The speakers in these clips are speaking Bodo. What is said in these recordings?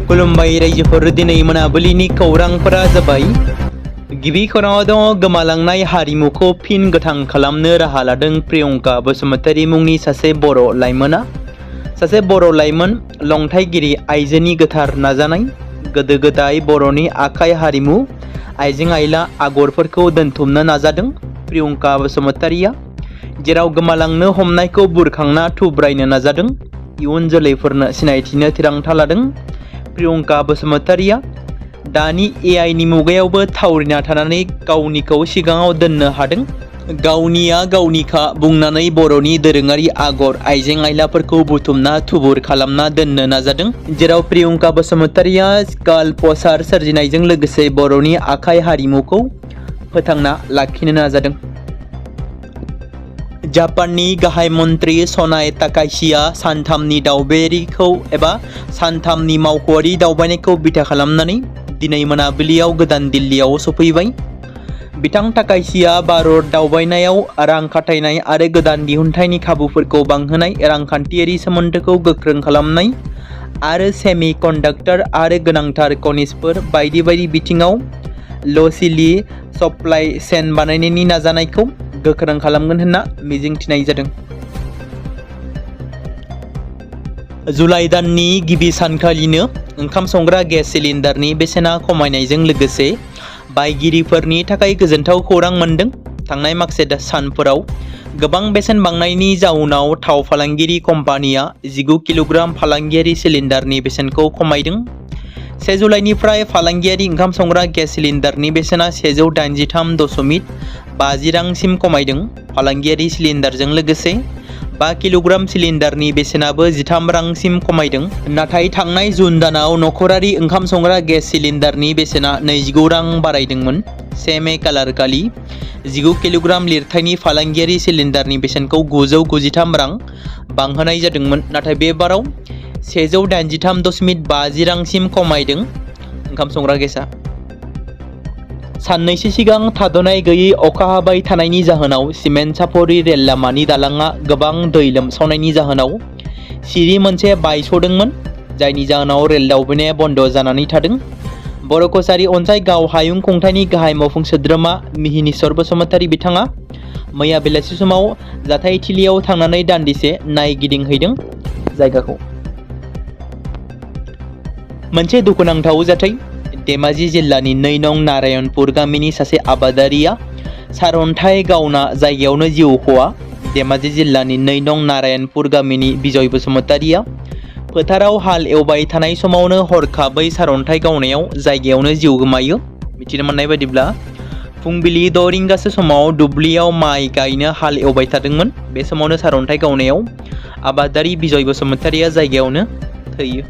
खुलुमबाय रायजोफोर दिनै मोनाबिलिनि खौरांफोरा जाबाय। गिबि खौराङाव दङ गोमालांनाय हारिमुखौ फिन गोथां खालामनो राहा लादों प्रियंका बसुमतारी मुंनि सासे बर' लाइमोना। सासे बर' लाइमोन लंथाइगिरि आइजोनि गोथार नाजानाय गोदो गोदाय बर'नि आखाइ हारिमु आइजें आइला आगरफोरखौ दोनथुमनो नाजादों प्रियंका बसुमतारीया, जेराव गोमालांनो हमनायखौ बुरखांना थुब्रायनो नाजादों, इयुन जोलैफोरनो सिनायथिनो थिरांथा लादों। प्रियंका बसुमतारीया दानि एआइनि मुगायावबो थावरिना थानानै गावनिखौ सिगाङाव दोननो हादों। गावनिया गावनिखा बुंनानै बर'नि दोरोङारि आगर आइजें आइलाफोरखौ बुथुमना थुबुर खालामना दोननो नाजादों, जेराव प्रियंका बसुमतारीया स्काल पसार सोरजिनायजों लोगोसे बर'नि आखाइ हारिमुखौ फोथांना लाखिनो नाजादों। जापाननि गाहाय मन्त्रि सनाए ताकाइशिया सानथामनि दावबायारिखौ एबा सानथामनि मावख'आरि दावबायनायखौ बिथा खालामनानै दिनै मोनाबिलियाव गोदान दिल्लीयाव सफैबाय। बिथां ताकाइशिया भारत दावबायनायाव रां खाथायनाय आरो गोदान दिहुनथायनि खाबुफोरखौ बांहोनाय, रांखान्थियारि सोमोन्दोखौ गोख्रों खालामनाय आरो सेमि कन्डाक्टर आरो गोनांथार खनिजफोर बायदि बायदि बिथिङाव ल'सिलि सप्लाइ चेन बानायनायनि नाजानायखौ गोख्रों खालामगोन होनना मिजिंथिनाय जादों। जुलाइ दाननि गिबि सानखालिनो ओंखाम संग्रा गेस सिलिन्डारनि बेसेना खमायनायजों लोगोसे बायगिरिफोरनि थाखाय गोजोनथाव खौरां मोनदों। थांनाय माखासे सानफोराव गोबां बेसेन बांनायनि जाउनाव थाव फालांगिरि कम्पानिया 19 किल'ग्राम फालांगियारि सिलिन्डारनि बेसेनखौ खमायदों। 1 जुलाइनिफ्राय फालांगियारि ओंखाम संग्रा गेस सिलिन्डारनि बेसेना 183.50 रांसिम खमायदों। फालांगियारि सिलिन्डारजों लोगोसे 5 किल'ग्राम सिलिन्डारनि बेसेनाबो 13 रांसिम खमायदों। नाथाय थांनाय जुन दानाव नखरारि ओंखाम संग्रा गेस सिलिन्डारनि बेसेना 29 रां बारायदोंमोन। 1 मे खालारखालि 19 किल'ग्राम लिरथायनि फालांगियारि सिलिन्डारनि बेसेनखौ 993 रां बांहोनाय जादोंमोन, नाथाय बे बाराव 183.50 रांसिम खमायदों ओंखाम संग्रा गेसआ। साननैसो सिगां थाद'नाय गैयै अखा हाबाय थानायनि जाहोनाव सिमेन्ट सापरि रेल लामानि दालांआ गोबां दै लोमसावनायनि जाहोनाव सिरि मोनसे बायस'दोंमोन, जायनि जाहोनाव रेल दावबायनाया बन्द जानानै थादों। बर' कछारी अनसाइ गाव हायुं खुंथायनि गाहाय मावफुं सोद्रोमा मिहिनीश्वर बसुमतारी बिथाङा मैया बेलासि समाव जाथायथिलियाव थांनानै दान्दिसे नायगिदिंहैदों जायगाखौ। मोनसे दुखुनांथाव जाथाय। धेमाजि जिल्लानि 2 नं नारायणपुर गामिनि सासे आबादारिया सारअन्थाइ गावना जायगायावनो जिउ खहा। धेमाजि जिल्लानि 2 नं नारायणपुर गामिनि बिजय बसुमतारीया फोथाराव हाल एवबाय थानाय समावनो हरखाबै सारअन्थाइ गावनायाव जायगायावनो जिउ गोमायो। मिथिनो मोननाय बायदिब्ला फुंबिलि 6 रिंगासो समाव दुब्लियाव माइ गायनो हाल एवबाय थादोंमोन। बे समावनो सारअन्थाइ गावनायाव आबादारि बिजय बसुमतारीया जायगायावनो थैयो।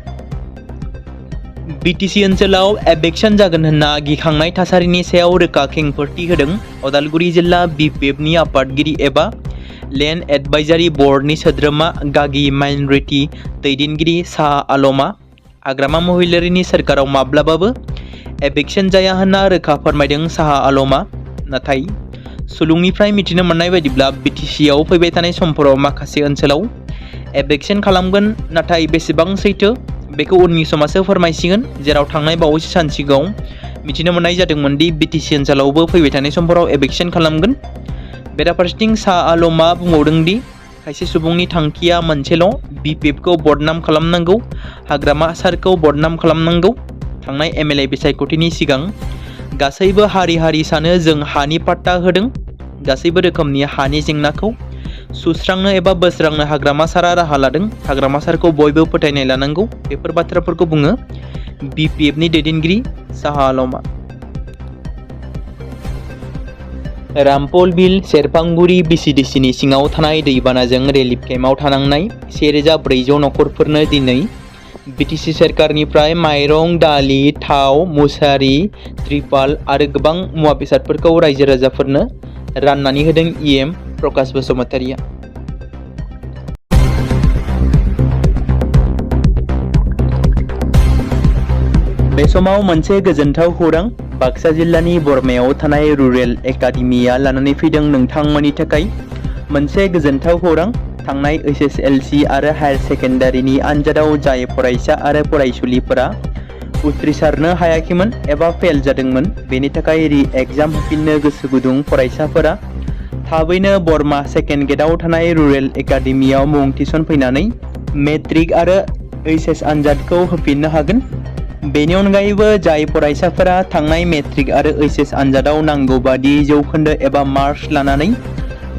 बिटिसि ओनसोलाव एबेक्सन जागोन होनना गिखांनाय थासारिनि सायाव रोखा खेंफोरथि होदों अदालगुरि जिल्ला बिपिएफनि आफादगिरि एबा लेन्ड एडभाइजारि बर्डनि सोद्रोमा गागि माइनरिटि दैदेनगिरि साहा आलमआ। हाग्रामा महिलारिनि सोरखाराव माब्लाबाबो एबेक्सन जाया होनना रोखा फोरमायदों साहा आलमआ। नाथाय सुलुंनिफ्राय मिथिनो मोननाय बायदिब्ला बिटिसिआव फैबाय थानाय समफोराव माखासे ओनसोलाव एबेक्सन खालामगोन, नाथाय बेसेबां सैथो बेखौ उननि समासो फोरमायसिगोन। जेराव थांनाय बावैसो सान सिगाङाव मिथिनो मोननाय जादोंमोन दि बिटिसि ओनसोलावबो फैबाय थानाय समफोराव एबेक्सन खालामगोन। बेराफारसेथिं साहा आलमआ बुंबावदों दि खायसे सुबुंनि थांखिया मोनसेल', बिपिएफखौ बदनाम खालामनांगौ, हाग्रामा सारखौ बदनाम खालामनांगौ। थांनाय एमएलए बिसायख'थिनि सिगां गासैबो हारिसानो जों हानि पाट्टा होदों। गासैबो रोखोमनि हानि जेंनाखौ सुस्रांनो एबा बोस्रांनो हाग्रामा सारा राहा लादों। हाग्रामा सारखौ बयबो फोथायनाय लानांगौ। बेफोर बाथ्राफोरखौ बुङो बिपिएफनि दैदेनगिरि साहा आलमआ। रामपल बिल सेरफांगुरि बिसिडिसिनि सिङाव थानाय दैबानाजों रिलिफ केम्पआव थानांनाय 1400 नखरफोरनो दिनै बिटिसि सोरखारनिफ्राय माइरं, दालि, थाव, मुसारि, त्रिपाल आरो गोबां मुवा बेसादफोरखौ रायजो राजाफोरनो राननानै होदों इएम प्रकाश बसुमतारीया। बे समाव मोनसे गोजोनथाव खौरां बाक्सा जिल्लानि बरमायाव थानाय रुरेल एकाडेमिया लानानै फैदों नोंथांमोननि थाखाय मोनसे गोजोनथाव खौरां। थांनाय एसएसएलसी आरो हायर सेकेन्डारिनि आनजादाव जाय फरायसा आरो फरायसुलिफोरा उथ्रिसारनो हायाखैमोन एबा फेल जादोंमोन। बेनि थाखाय रि एग्जाम होफिननो गोसो गुदुं फरायसाफोरा थाबैनो बरमा सेकेन्ड गेटआव थानाय रुरेल एकाडेमियाव मुं थिसनफैनानै मेट्रिक आरो एचएस आनजादखौ होफिननो हागोन। बेनि अनगायैबो जाय फरायसाफोरा थांनाय मेट्रिक आरो एचएस आनजादाव नांगौ बादि जौखोन्दो एबा मार्क्स लानानै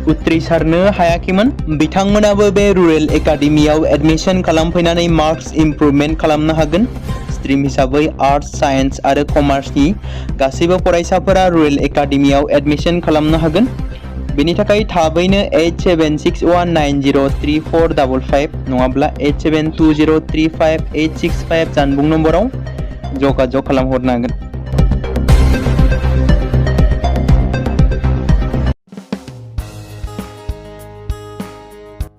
उथ्रिसारनो हायाखैमोन, बिथांमोनाबो बे रुरेल एकाडेमियाव एडमिशन खालामफैनानै मार्क्स इमप्रुभमेन्ट खालामनो हागोन। स्ट्रीम हिसाबै आर्ट्स, साइन्स आरो कमार्सनि गासैबो फरायसाफोरा रुरेल एकाडेमियाव एडमिशन खालामनो हागोन। बेनि थाखाय थाबैनो 8761903455 नङाब्ला 8720358665 जानबुं नम्बराव जगाजग खालामहरनो हागोन।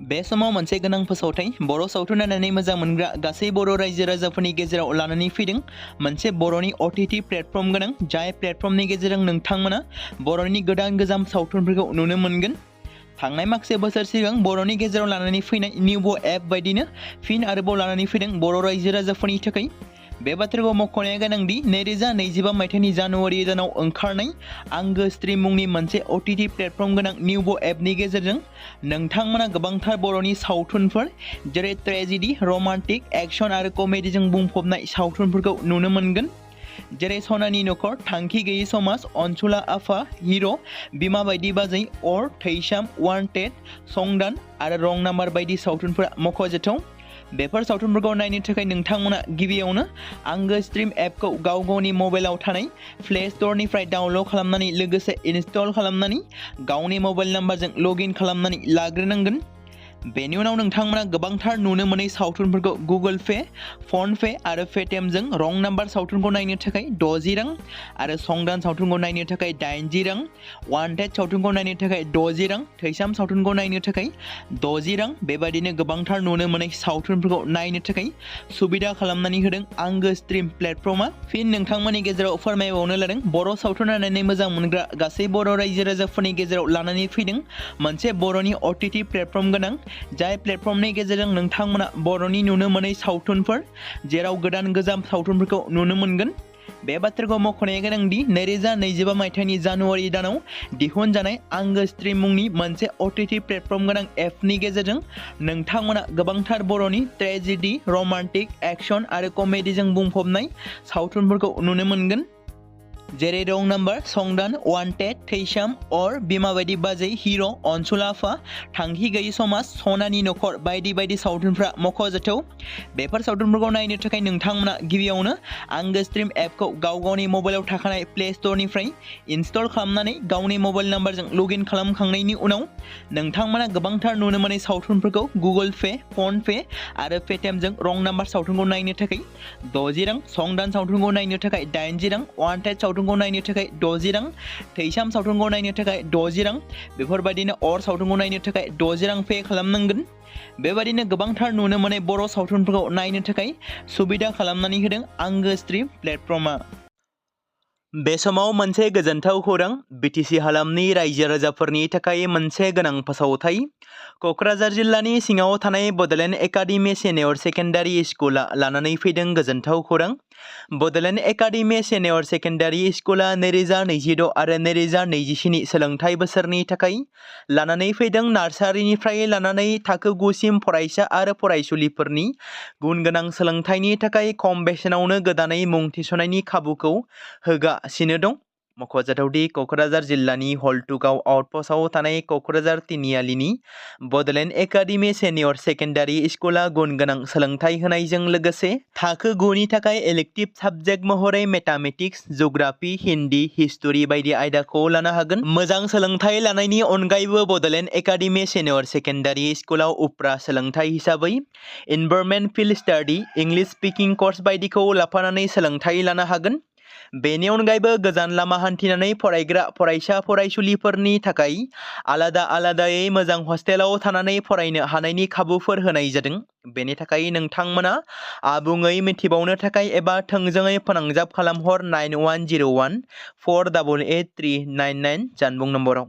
बे समाव मोनसे गोनां फोसावथाय बर' सावथुन नायनानै मोजां मोनग्रा गासै बर' रायजो राजाफोरनि गेजेराव लानानै फैदों मोनसे बर'नि OTT प्लेटफर्म गोनां, जाय प्लेटफर्मनि गेजेरजों नोंथांमोना बर'नि गोदान सावथुनफोरखौ नुनो मोनगोन। थांनाय माखासे बोसोर सिगां बर'नि गेजेराव लानानै फैनाय निउबो एप बायदिनो फिन आरोबाव लानानै फैदों बर' रायजो राजाफोरनि थाखाय। बे बाथ्राखौ मख'नाया गोनांदि 2025 मायथाइनि जानुवारि दानाव ओंखारनाय आंगो स्ट्रीम मुंनि मोनसे OTT प्लेटफर्म गोनां निउबो एपनि गेजेरजों नोंथांमोना गोबांथार बर'नि सावथुनफोर जेरै ट्रेजेडी, रमान्टिक, एक्शन आरो कमेडीजों बुंफबनाय सावथुनफोरखौ नुनो मोनगोन। जेरै सनानि नखर, थांखि गैयै समाज, अनसुला आफा, हिर', बिमा बायदि बाजै, अर, थैसाम, वान्टेड, संदान आरो रं नाम्बार बायदि सावथुनफोरा मख'जाथाव। बेफोर सावथुनफोरखौ नायनो थाखाय नोंथांमोना गिबियावनो आंगो स्ट्रीम एपखौ गावनि मबाइलाव थानाय प्ले स्ट'रनिफ्राय डाउनल'ड खालामनानै लोगोसे इनस्टल खालामनानै गावनि मबाइल नाम्बारजों लगइन खालामनानै लाग्रोनांगोन। बेनि उनाव नोंथांमोना गोबांथार नुनो मोनै सावथुनफोरखौ गुगोल पे, फन पे आरो पेटिएमजों रं नाम्बार सावथुनखौ नायनो थाखाय 60 रां आरो संदान सावथुनखौ नायनो थाखाय 80 रां, वान्टेड सावथुनखौ नायनो थाखाय 60 रां, थैसाम सावथुनखौ नायनो थाखाय 60 रां बेबादिनो गोबांथार नुनो मोनै सावथुनफोरखौ नायनो थाखाय सुबिदा खालामनानै होदों आंगो स्ट्रीम प्लेटफर्मा। फिन नोंथांमोननि गेजेराव फोरमायबावनो लादों बर' सावथुन नायनानै मोजां मोनग्रा गासै बर' रायजो राजाफोरनि गेजेराव लानानै फैदों मोनसे बर'नि OTT प्लेटफर्म गोनां, जाय प्लेटफर्मनि गेजेरजों नोंथांमोना बर'नि नुनो मोनै सावथुनफोर जेराव गोजाम सावथुनफोरखौ नुनो मोनगोन। बे बाथ्राखौ मख'नाया गोनांदि 2025 मायथाइनि जानुवारि दानाव दिहुनजानाय आंगो स्ट्रीम मुंनि मोनसे OTT प्लेटफर्म गोनां एपनि गेजेरजों नोंथांमोना गोबांथार बर'नि ट्रेजेडी, रमान्टिक, एक्शन आरो कमेडीजों बुंफबनाय सावथुनफोरखौ नुनो मोनगोन। जेरै रं नाम्बार, संदान, वान्टेड, थैसाम, अर, बिमा बायदि बाजै, हिर', अनसुला आफा, थांखि गैयै समाज, सनानि नखर बायदि बायदि सावथुनफ्रा मख'जाथाव। बेफोर सावथुनफोरखौ नायनो थाखाय नोंथांमोना गिबियावनो आंगो स्ट्रीम एपखौ गावनि मबाइलाव थाखानाय प्ले स्ट'रनिफ्राय इनस्टल खालामनानै गावनि मबाइल नाम्बारजों लगइन खालामखांनायनि उनाव नोंथांमोना गोबांथार नुनो मोनै सावथुनफोरखौ गुगोल पे, फन पे आरो पेटिएमजों रं नाम्बार सावथुनखौ नायनो थाखाय 60 रां, संदान सावथुनखौ नायनो थाखाय 80 रां, वान्टेड सावथुनखौ नायनो थाखाय 60 रां, थैसाम सावथुनखौ नायनो थाखाय 60 रां बेफोरबायदिनो अर सावथुनखौ नायनो थाखाय 60 रां पे खालामनांगोन। बेबायदिनो गोबांथार नुनो मोनै बर' सावथुनफोरखौ नायनो थाखाय सुबिदा खालामनानै होदों आंगो स्ट्रीम प्लेटफर्मा। बे समाव मोनसे गोजोनथाव खौरां, BTC हालामनि रायजो राजाफोरनि थाखाय मोनसे गोनां फोसावथाय। क'क्राझार जिल्लानि सिङाव थानाय बड'लेण्ड एकाडेमि सिनियर सेकेन्डारि स्कुला लानानै फैदों गोजोनथाव खौरां। बड'लेण्ड एकाडेमि सिनियर सेकेन्डारि स्कुला 2026 आरो 2027 सोलोंथाइ बोसोरनि थाखाय लानानै फैदों नार्सारिनिफ्राय लानानै थाखो 9 सिम फरायसा आरो फरायसुलिफोरनि गुन गोनां सोलोंथाइनि थाखाय खम बेसेनावनो गोदानै मुं थिसननायनि खाबुखौ होगासिनो दं। मख'जाथावदि क'क्राझार जिल्लानि हल्टुगाव आउटपस्टआव थानाय क'क्राझार तिनिआलिनि बड'लेण्ड एकाडेमि सिनियर सेकेन्डारि स्कुला गुन गोनां सोलोंथाइ होनायजों लोगोसे थाखो 9 नि थाखाय इलेक्टिभ साबजेक्ट महरै मेथामेटिक्स, जिअ'ग्राफि, हिन्दी, हिस्टरि बायदि आयदाखौ लानो हागोन। मोजां सोलोंथाइ लानायनि अनगायैबो बड'लेण्ड एकाडेमि सिनियर सेकेन्डारि स्कुलाव उफ्रा सोलोंथाइ हिसाबै environment field study, English speaking course बायदिखौ लाफानानै सोलोंथाइ लानो हागोन। बेनि अनगायैबो गोजान लामा हान्थिनानै फरायग्रा फरायसा फरायसुलिफोरनि थाखाय आलादायै मोजां हस्टेलाव थानानै फरायनो हानायनि खाबुफोर होनाय जादों। बेनि थाखाय नोंथांमोना आबुङै मिथिबावनो थाखाय एबा थोंजोङै फोनांजाब खालामहर 9101 488 399 जानबुं नम्बराव।